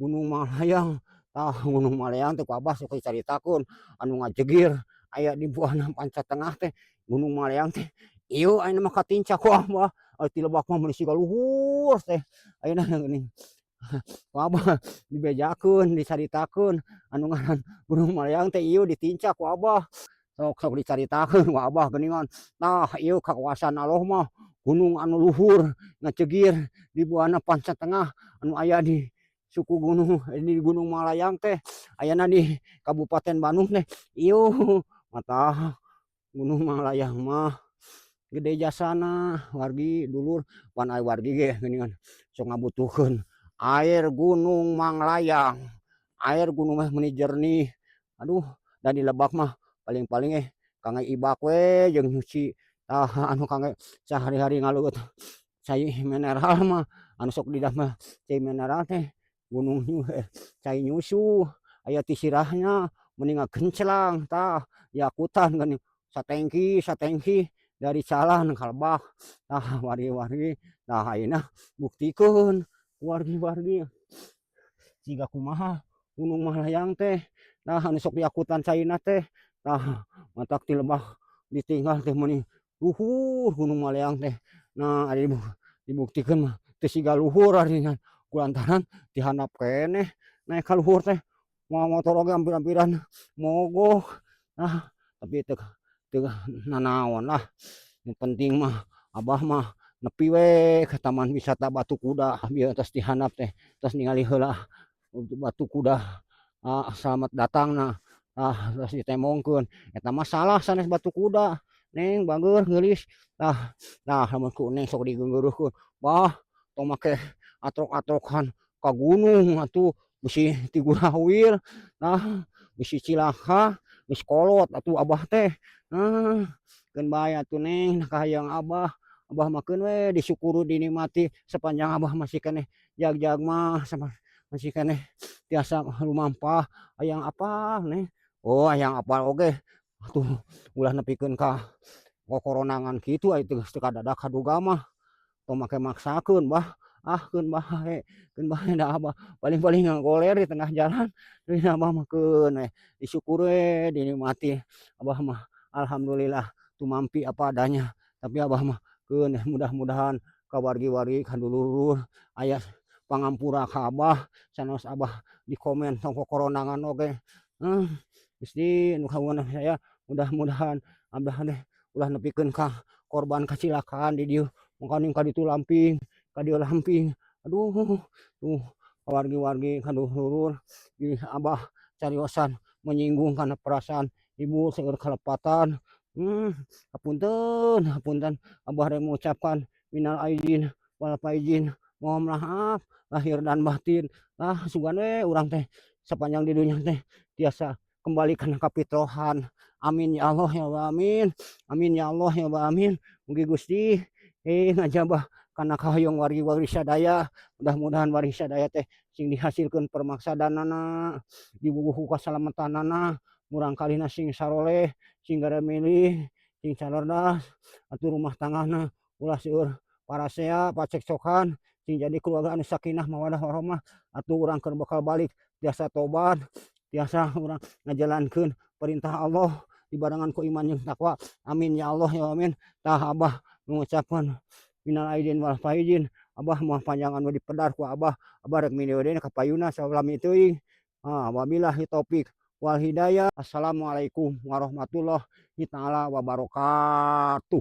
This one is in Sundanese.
Gunung Manglayang. Tah, Gunung Manglayang teh ku Abah sok dicaritakeun anu ngajegir aya di buahna Panca Tengah teh Gunung Manglayang teh. Ieu ayeuna mah katinca ku Abah, ti lebak mah meuni siga luhur teh. Ayeuna geuning ku Abah dibejakeun, dicaritakeun anu ngaran Gunung Manglayang teh ieu ditinca ku Abah. Sok sok dicaritakeun ku Abah geuningan. Tah, ieu kakuasaan Allah mah, gunung anu luhur ngajegir di buahna Panca Tengah anu aya di suku gunung di Gunung Manglayang teh, ayana di Kabupaten Bandung teh. Ieu mata Gunung Manglayang mah gede jasana, wargi, dulur. Pan aya wargi ge geuningan sok ngabutuhkeun air Gunung Manglayang. Air gunung mah meuni jernih, aduh, da di lebak mah paling-paling kangge ibak we jeung nyuci. Tah, anu kangge sahari-hari ngaleueut cai mineral mah anu sok didamel cai mineral teh gunung, cai nyusu aya ti sirahna, meuni ngagenclang. Tah, diakutan geuning satengki satengki dari calan ka lebak. Tah, wargi-wargi, tah ayeuna buktikeun, wargi-wargi, siga kumaha Gunung Manglayang teh. Tah, anu sok diakutan caina teh. Tah, matak ti lebak ditinggal teh meuni luhur Gunung Manglayang teh. Nah, ari dibuktikeun mah teu siga luhur ari kulantaran ti handap keneh naek ka luhur teh, mawa motor oge ampir-ampiran mogok. Ah, tapi teu teu nanaon lah, nu penting mah Abah mah nepi we ka Taman Wisata Batu Kuda. Bieu tos di handap teh, tos ningali heula Batu Kuda. Ah, selamat datangna. Ah, tos ditembongkeun eta mah salah, sanes Batu Kuda, Neng bageur geulis. Tah, nah, lamun ku Neng sok digeunggeureuhkeun, "Bah, tong make atrok-atrokan ka gunung atuh, bisi tigurawil, nah bisi cilaka, geus kolot atuh Abah teh." Ah, keun bae atuh, Neng, kahayang Abah. Abah mah keun we disyukuri, dinikmati sepanjang Abah masih keneh jagjag mah, masih keneh tiasa lumampah. Hayang apal, Neng? Oh, hayang apal oge atuh ulah nepikeun ka kokoronangan kitu, ai teu kadadak kaduga mah. Tong make maksakeun, Bah. Ah, keun bae, keun bae, da Abah paling-paling ngagoler di tengah jalan. Deui Abah mah keun we disyukur we, dinikmati. Abah mah alhamdulillah tumampi apa adanya, tapi Abah mah keun, mudah-mudahan ka wargi-wargi, ka dulur-dulur aya pangampura ka Abah sanaos Abah di komen tong kokoronangan oge. Gusti nu kagungan saya, mudah-mudahan Abah teh ulah nepikeun ka korban kacilakaan di dieu, mangkaning ka ditu lamping, ka dieu lamping. Aduh, tuh wargi-wargi, ka dulur, ih, Abah cariosan menyinggung kana perasaan ibu, seueur kalepatan. Hapunten, hapunten. Abah rek mengucapkan minal aidin wal faizin, mohon maaf lahir dan batin. Ah, sugan we urang teh sepanjang di dunya teh tiasa kembali kana kafitrohan. Amin ya Allah ya Allah, amin, amin ya Allah ya Allah, amin. Mugi Gusti ngajabah kana kahoyong wargi-wargi sadaya. Mudah-mudahan wargi sadaya teh sing dihasilkeun permaksadanana, diwuwuh ku kasalamatanana, murang kalihna sing saroleh, sing milih, sing salerdas atuh rumah tanggana, ulah seueur parasea pacekcokan, sing jadi keluarga anu sakinah mawadah warahmah. Atuh urang keur bakal balik tiasa tobat, tiasa urang ngajalankeun perintah Allah dibarengan ku iman jeung takwa. Amin ya Allah ya amin. Tah, Abah mengucapkan minal aidin wal faizin. Abah mah panjang anu dipedar ku Abah. Abah rek minum deui ka payuna salami teuing. Ah, wabillahi taufik wal hidayah. Assalamualaikum warahmatullahi taala wabarakatuh.